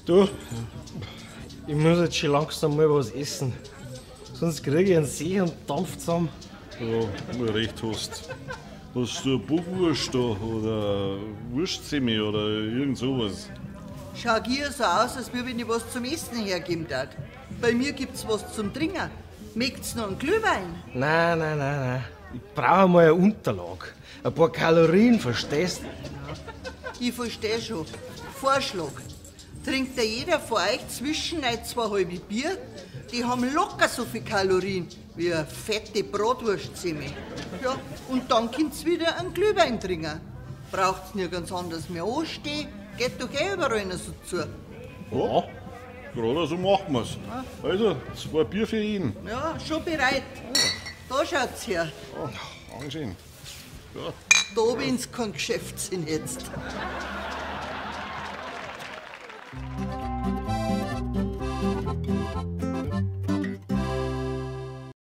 Du, ich muss jetzt schon langsam mal was essen. Sonst krieg ich einen See und Dampf zusammen. Ja, mal recht hast. Hast du eine Bockwurst da oder Wurstsemmel oder irgend sowas? Schau ihr so aus, als wenn ich was zum Essen hergeben darf. Bei mir gibt's was zum Trinken. Möcht's noch einen Glühwein? Nein, nein, nein, nein. Ich brauche mal eine Unterlage. Ein paar Kalorien, verstehst? Ich versteh schon. Vorschlag. Trinkt ja jeder von euch zwischen ein zwei halbe Bier? Die haben locker so viel Kalorien wie eine fette Bratwurstsemmel. Ja, und dann könnt's wieder einen Glühwein trinken. Braucht's nirgends anders mehr anstehen, geht doch eh überall noch so zu. Ja, gerade so machen wir's. Also, zwei Bier für ihn. Ja, schon bereit. Da schaut's her. Ja, angesehen. Ja. Da, wenn's kein Geschäft sind jetzt.